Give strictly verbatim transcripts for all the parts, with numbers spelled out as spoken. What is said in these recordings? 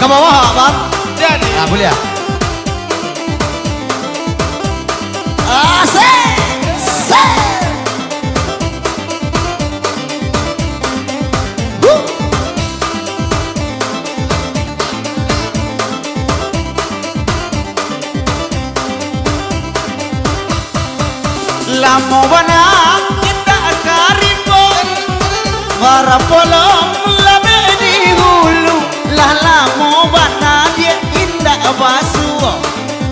Ka bawah, Bang. Jadi. Ah, buliah. Asik. Sik. Huh. Lamo bana indak ka rimbo, marapolong labek di hulu. Lah lamo bana diak indak basuo,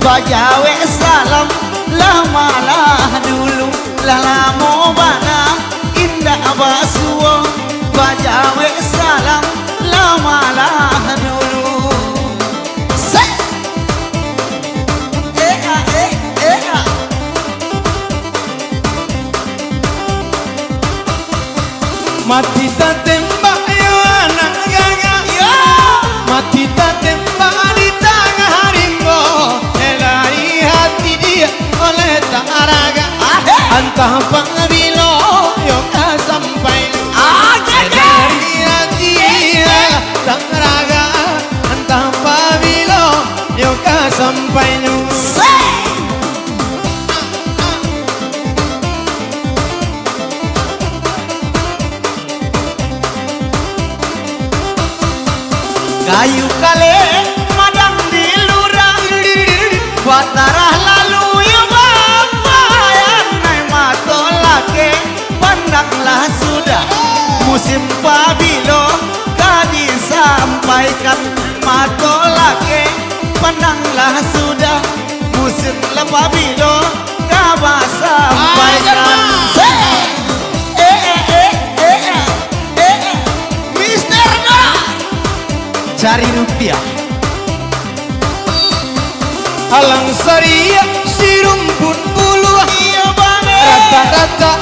bajawek salam lah malah dulu. Lah lamo bana indak basuo, bajawek salam lah malah dulu. Sek! Eh, ah, eh, eh, ah. Mati tatembak yo anak gagah. Yo. Mati tatembak di tangah rimbo. Eh, dari hati diak oleh taragak. Ah, eh. Antah pabilo yo ka sampai. Ah, eh, eh. Dari hati diak taragak. Antah pabilo yo ka sampai nyo. Sek! Kayu kalek madang di lurah, batarah lalu yo bapayan, nai mato laki pandanglah sudah, musim pabilo ka disampaikan, mato laki pandanglah sudah, musim lah pabilo ka basampaikan. Ayo, Bang. Sek! Eh, eh, eh, eh, eh, eh, eh. Mister Dar. Cari rupiah. Alang sariak sirumpun buluah. Iyo, Bang. Rata-rata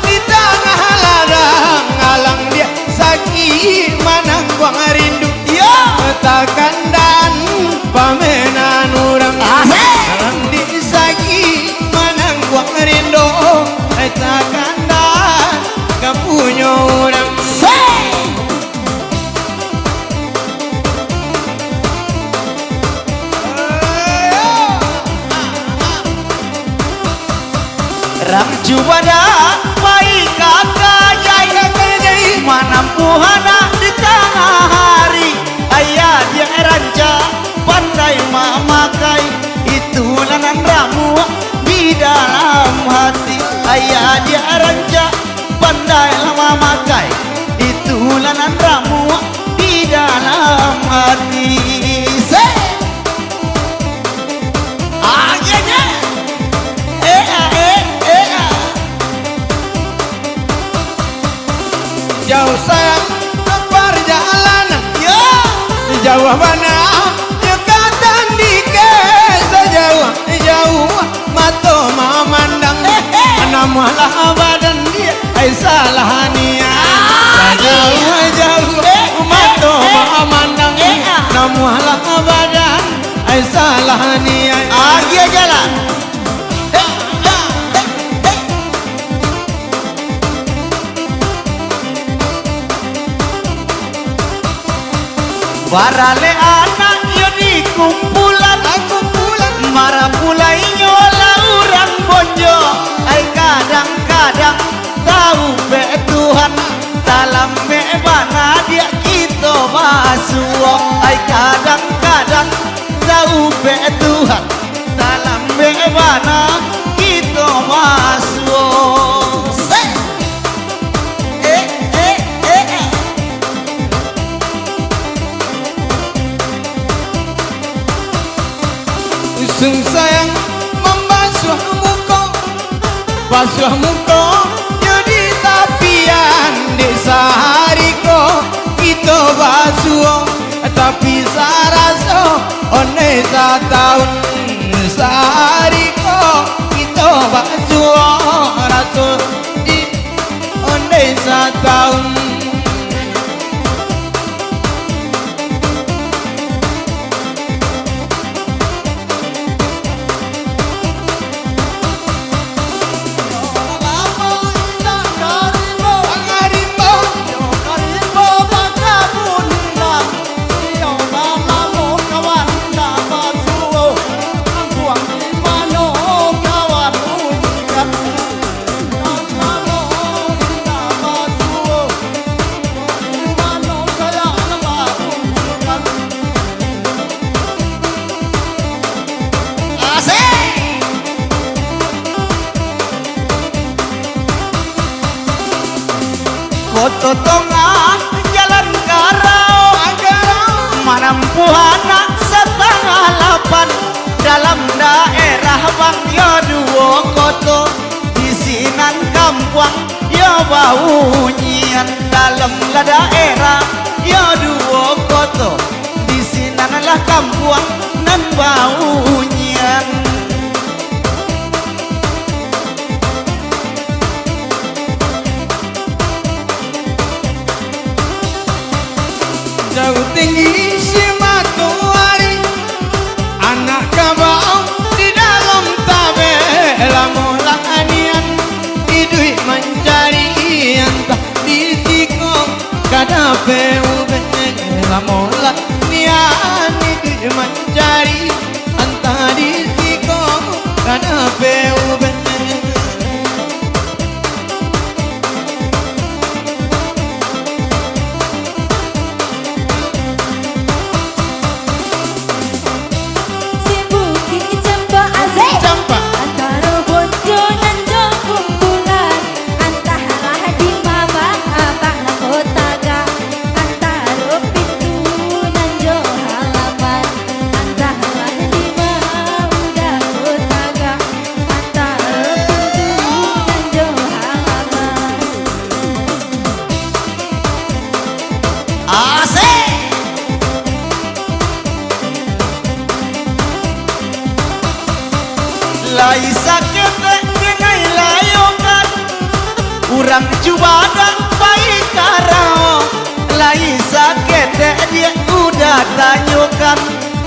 di tangah ladang. Alang diak sakik manangguang rindu. Iyo. Takandaan pamenan urang. Asik. Alang diak sakik manangguang rindu. Takandaan ka punyo urang. Sek! Rang cubadak pai ka kajai, manampuah anak di tangah hari. Ayah diak rancak pandai mamakai, itulah nan ramuak di dalam hati. Ayah diak rancak pandai lah mamakai, itulah nan ramuak di dalam hati. Sek! Ah, ye, ye. Eh, ah, eh, eh, ah. Jauah sayang parjalanan. Yo. Jauah bana, yo ka tandike, sajauah-jauah mato mamandang. Eh, eh. Namuahlah badan diak, ai salah niat. Ah. Sajauah-jauah, eh, eh, mato, eh, mamandang. Eh, ah. Namuahlah badan, ai salah niat. Agiah jalan. Eh, eh, eh, eh. Baralek anak yo di kumpulan, kumpulan. Marapulai nyo lah urang bonjo. Ai kadang-kadang taupek Tuhan, talambek bana diak kito basuo. Ai kadang-kadang taupek Tuhan, talambek bana kito basuo. Sek! Eh, eh, eh, eh. Usung sayang mambasuah muko, basuah muko yo di tapian, dek sahari ko kito basuo. Tapi saraso ondeh satahun, sahari ko kito basuo, raso di ondeh satahun. Tongah jalan Karau, manampuah anak satangah lapan, dalam daerah Bang yo duo koto, di sinan kampuang yo baunyian, dalam lah daerah yo duo koto, di sinan lah kampuang nan baunyian. Jauah tinggi si matoari, anak kabau di dalam tabek, lamolah nian iduik mancari, antah di siko ka dapek ubek, lamolah nian iduik mancari, antah di siko ka dapek ubek. Si Bukik Campak. Asik. Campak. Antaro bojo nan jo kumpulan, antahlah di ma abak-abak lah kota ga, antaro pintu nan jo halaman, antahlah di ma udah kota ga, antaro pintu nan jo halaman. Asik. Lai saketek dengai layokan, urang Cubadak pai ka Rao. Lai saketek diak udah tanyokan,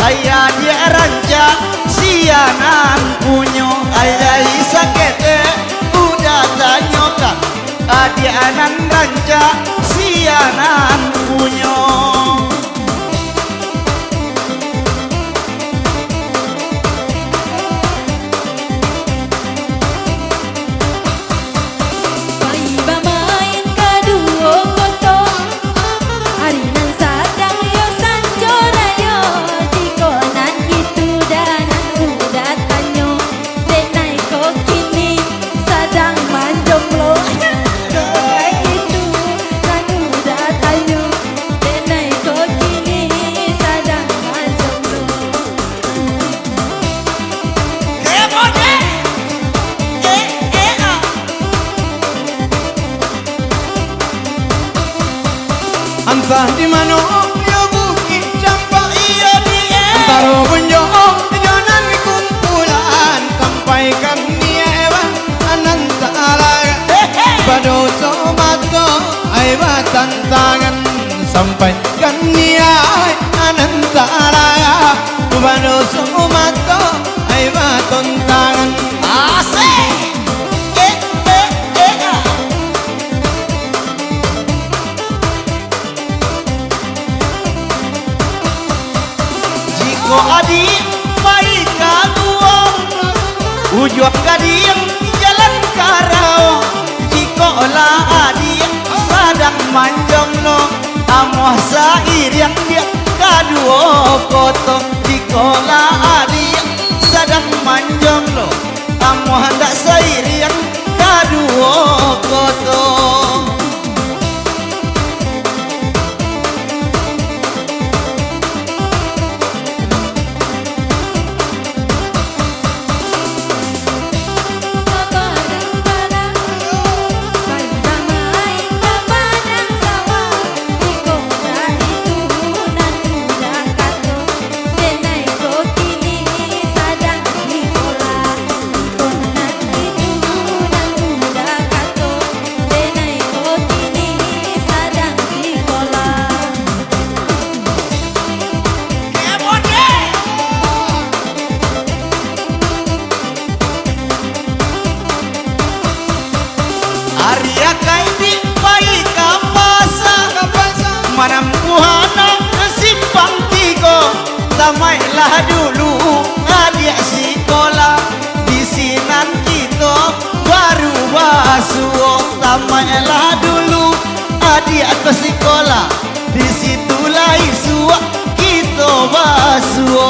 ai adiak rancak sia nan punyo. Ai, lai saketek udah tanyokan, adiak nan rancak sia nan punyo. Pai bamain ka duo koto, ari nan sadang yo sanjo rayo. Jiko nan itu dah nan udah tanyo, denai ko kini sadang manjomblo. Denai itu nan udah tanyo, denai ko kini sadang manjomblo. Kemode. Eh, eh, ah. Antah di mano yo Bukik Campak, iyo di, eh, antaro bonyo jo nan kumpulan, sampaikan niaik bang nan talaga. Hei, hei. Badoso mato, ai batantangan, sampaikan niaik nan talaga. Badoso mato, ai batantangan. Asik. Eh, eh, eh, ah. Jiko adiak pai ka Guong, ujuang Gading jalan ka Rao. Jiko lah adiak sadang manjomblo, amuah sairiang diak ka duo koto. Jiko lah adiak sadang manjomblo, amuah ndak sairiang ka duo koto. Ari akai diak pai ka pasa, ka pasa, manampuah anak ka Simpang Tigo. Tamaiklah dulu adiak sikola, di sinan kito baru basuo. Tamaiklah dulu adiak ka sikola, di situlah isuak kito basuo.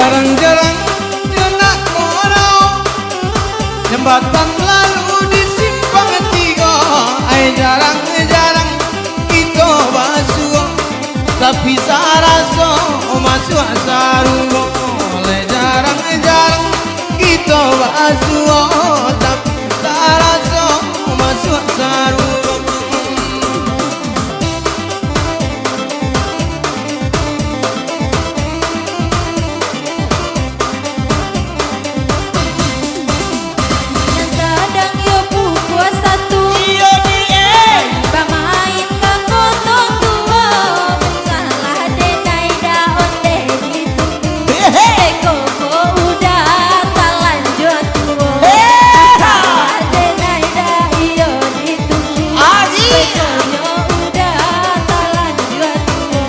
Jarang-jarang nyo nak moro, jambatan lalu di simpang tigo. Ai jarang-jarang kito basuo, tapi saraso masuak sarugo. Lai jarang-jarang kito basuo, tapi saraso masuak sarugo. Nan sadang yo pukua satu. Iyo, di, eh. Bamain ka koto tuo. Salah denai da ondeh ditunggu. Hehe. Teko ko udah talanjua tuo. Hehe. Salah denai da iyo ditunggu. Aji. Teko yo udah talanjua tuo.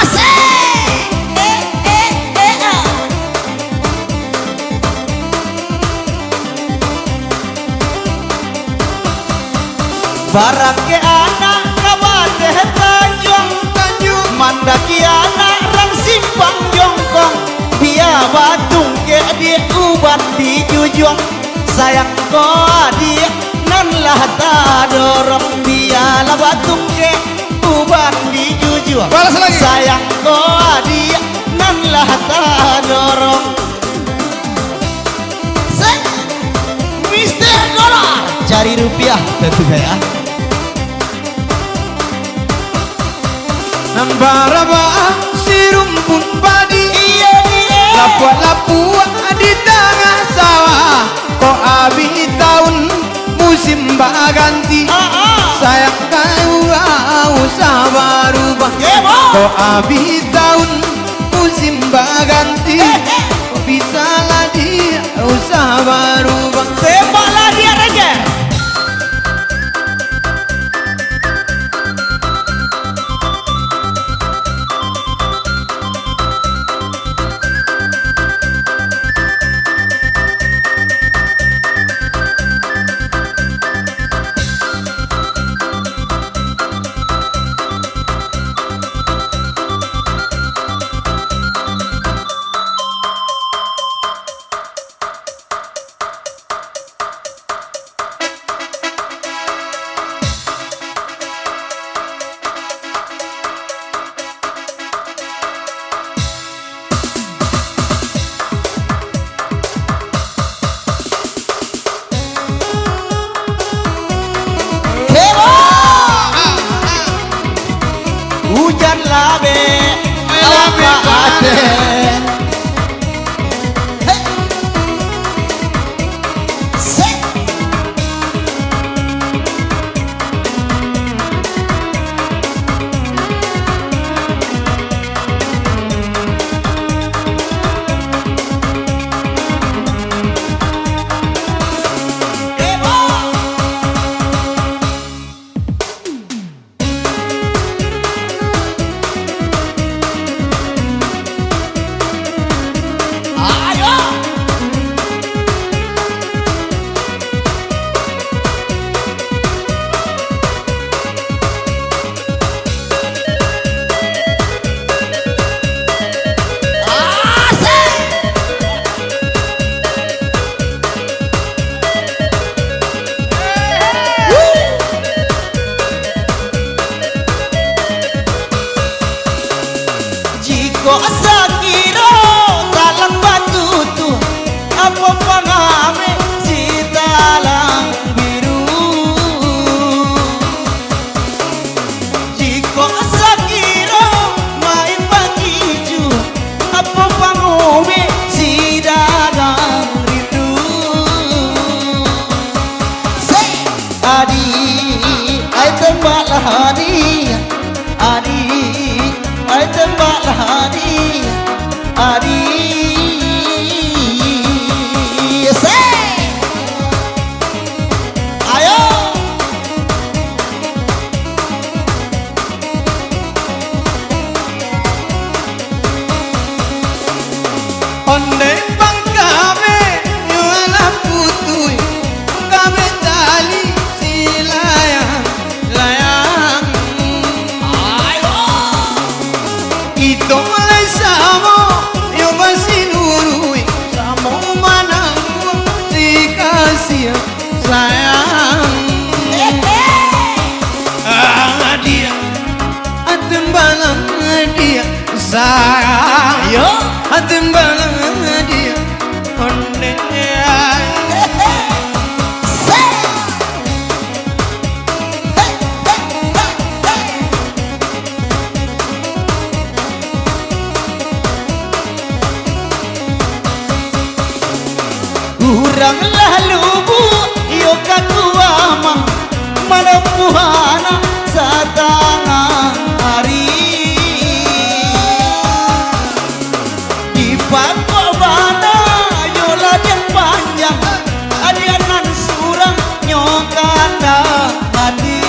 Asik. Eh, eh, eh, ah. Barangkek anak ka bateh tanjuang, tanjuang. Mandaki anak rang simpang jongkong, bia batungkek di uban di jujuang. Sayang ko adiak nan lah tadorong, bialah batungkek uban di jujuang. Balas lagi. Sayang ko adiak nan lah tadorong. Set. Mister Dolar. Cari rupiah, tentu kaya. Nan barabaan si rumpun padi. Iyo, iyo. Lapuak-lapuak di tangah sawah. Kok abih taun musim baganti. Ah, ah. Sayang ka urang usah barubah. Iyo, Bang. Kok abih taun musim baganti. Eh, eh. Kok bisalah dia usah barubah. Tembaklah dia, Raja. Kebo! Ujan labek, labek ate. Hei! Sek! Jikok sakiro talang batutu, apo pangamek si talang biru? Jikok sakiro main bakicu, apo pangamek si dadang rindu? Sek! Adi, ai tembaklah Adi, Adi, ai tembaklah Adi, Adi. Sek! Ayo. Ondeh bang kami, nyo lah putuih, kami tali silayang-layang. Ayo. Ito lai samo, yo basi Lah lubuak iyo ka kuamang, malampuah anak satangah ari. Dipakok bana jo ladiang panjang, adiak nan surang nyo kandak ati.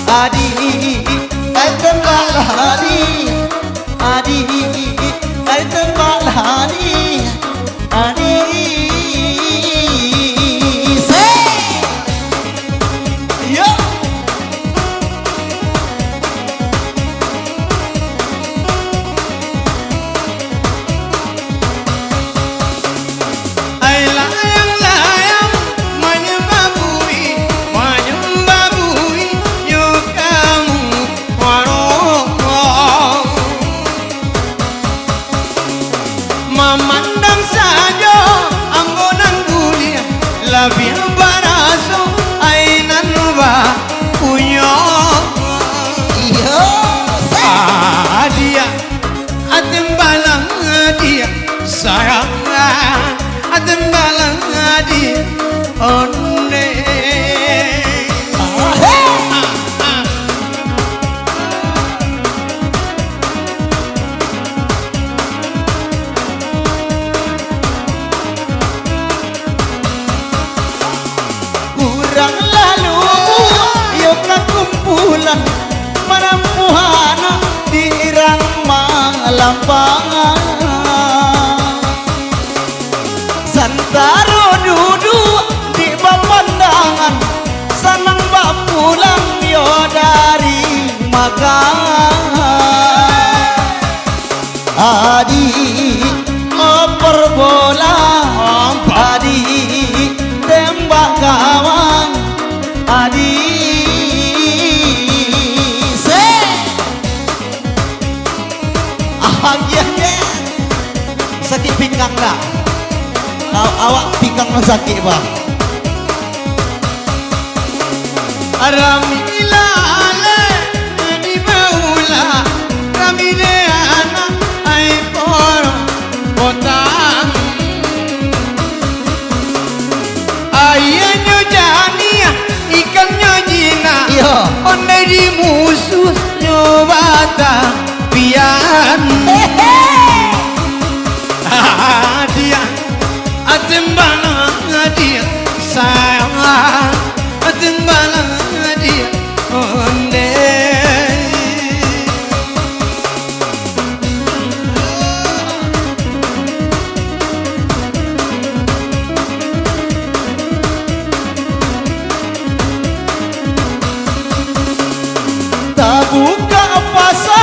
Adi, ai tembaklah adi. Adi, ai tembaklah adi. Adi, se. Yo. Ai layang-layang manyambah bui, manyambah bui, yo kamu waro. Mamandang sajo ambo nan buliah, labiah baraso ai nan bapunyo. Iyo, se. Adiak, atimbalang adiak, sayang, atimbalang adiak, onde. Urang lalu iyo ka kumpulan, manampuah anak di irang malambangan. Santaro duduak di bapandangan, sanang bapulang yo dari makan. Adi, oper bola. Adi, tembak gawang. Adi, se. Ah, agiah, je. Sakik pinggang dak? Aw-, awak pinggang nan sakik, bah. Rami lalai di baula, rami dek anak ai poro potang. Aianyo janiah, ikannyo jinak. Iyo. Ondeh di musuh nyo batapian. Hehe. Adiak, atimbalang adiak, sayang, atimbalang adiak, ondeh. Tabukak pasa,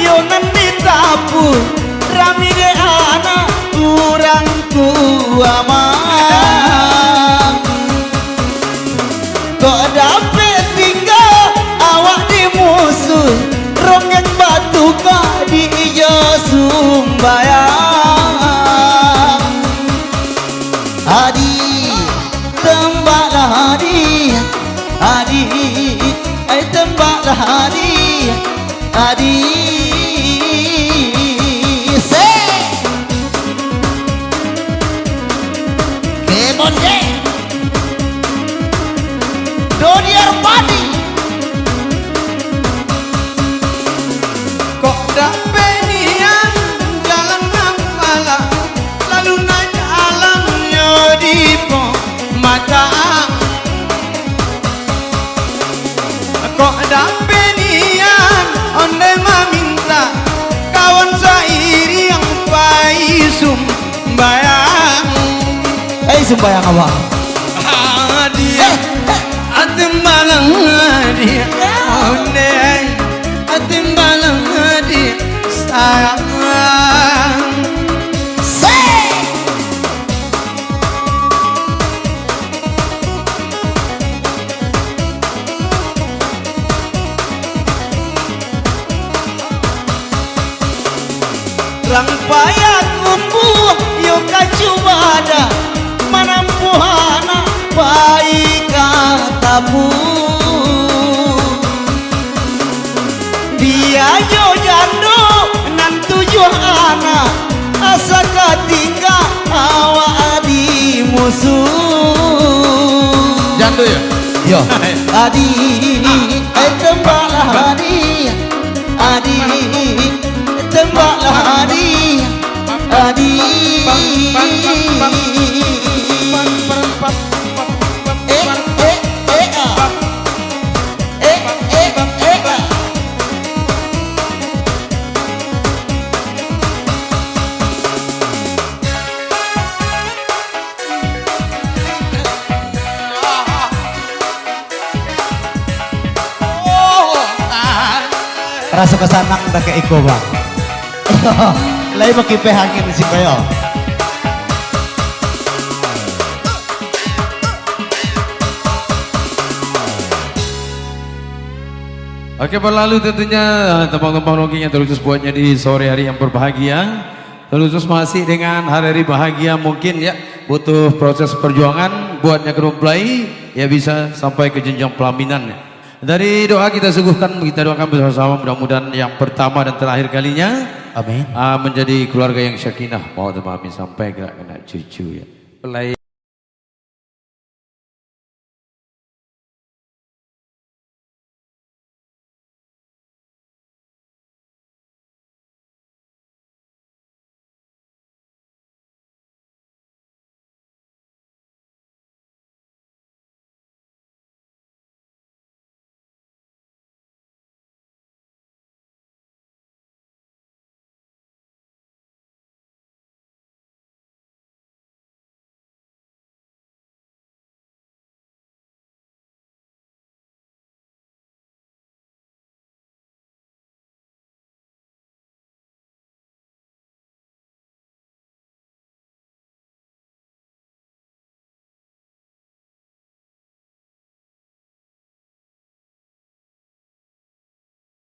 iyo nan di Tapui, rami dek anak urang tua mah. Kok dapek tingga awak di musuh, ronggeng batuka di ijo sumbayang. Adi, tembaklah adi, adi, ai tembaklah adi, adi, se. Kemon deh. Dodi Arpadi. Kok dapek nian jalan nan malah, lalu nan jalannyo di pamataan. Kok dapek nian ondeh mamintak, kawan sairiang pai sumbayang. Hei, sumbayang apa? Hadiah. Eh, eh. Atimbalang hadiah. Ya. Ondeh, atimbalang hadiah, sayang. Se. Rang payah kumbuah, iyo ka cubadak, manampuah anak pai ka Tapui. Bia jo jando nan tujuah anak, asa ka tingga Yo. Adi, eh, tembaklah Adi. Adi, tembaklah Adi. Adi. Eh, eh, eh, ah. Eh, eh, eh, ah. Raso kasanang dakek iko, Bang. Lai bakipeh angin di siko yo. Oke, berlalu tentunya tembang-tembang nongki yang terkhusus buatnya di sore hari yang berbahagia. Terkhusus masih dengan hari-hari bahagia, mungkin ya, butuh proses perjuangan buatnya ke mempelai, ya, bisa sampai ke jenjang pelaminan. Dari doa kita suguhkan, kita doakan bersama-sama, mudah-mudahan yang pertama dan terakhir kalinya, amin, ah, menjadi keluarga yang sakinah, mawaddah, amin, sampai kelak kena cucu, ya. Pelai